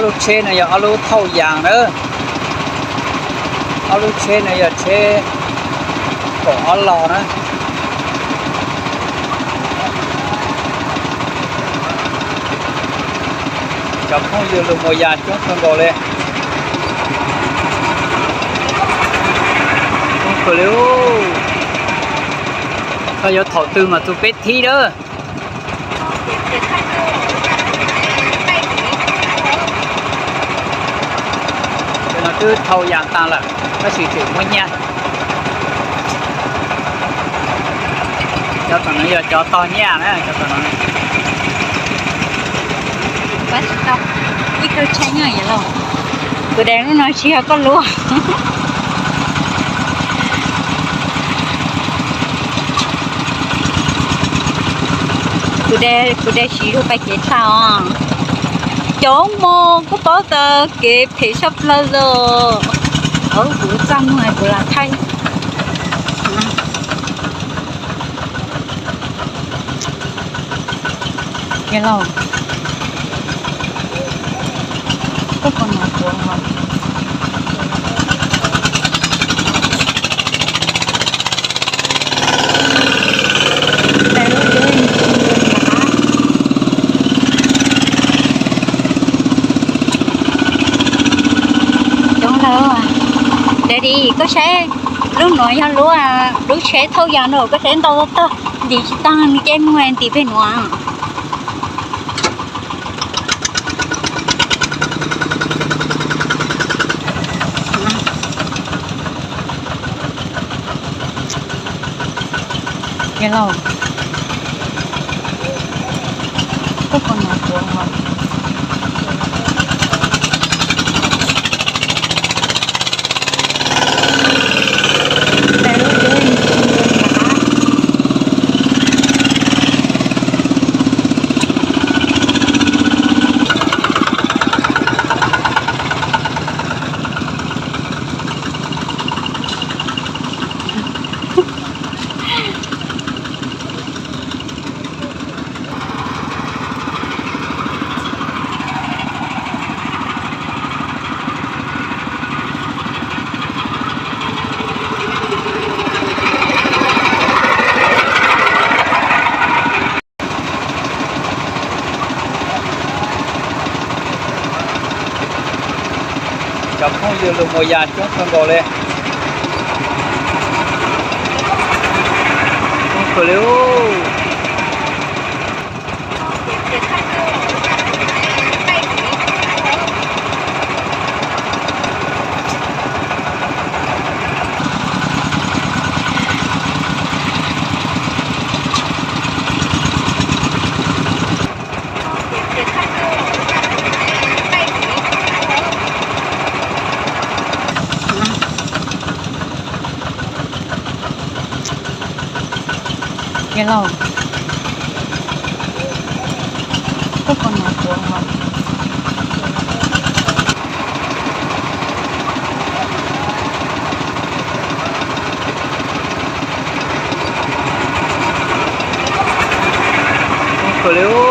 Lub tsheb no yog ob lub thauj yas na. Ob lub tsheb no yog tsheb kaum ob los na. Cov phooj ywg lug muas yas coob kawg nkaus li. Coob kawg li. Koj yuav thaum twg mas tus peb thib na. Cov no twb thau yas tas lawm, tab sis tseem muaj nyiaj. Cov tom no yog cov tog nyiaj na, cov tom no. Ib kawg tsheb nyob los, tus dev lub no tsis yog koj lub. Kuv de, kuv de siv lug pais kev tshaj os. Cov mos kuj paub tas kev phem sab plaws los. Kuv txaj muag kuv lam thaij. Yog los, koj puas hnov kuv os? Coob lawm. Daddy, koj saib, lub nuav yog lub, lub tsheb thauj yas no, koj saib ntau tag, ntim tsis tag, nws caij muag ntim pem nuav. Yog los, koj puas hnov kuv os? Cov phooj ywg lug muas yas coob kawg nkaus li. Coob kawg li. Yog los, koj puas hnov kuv os? Kawg li.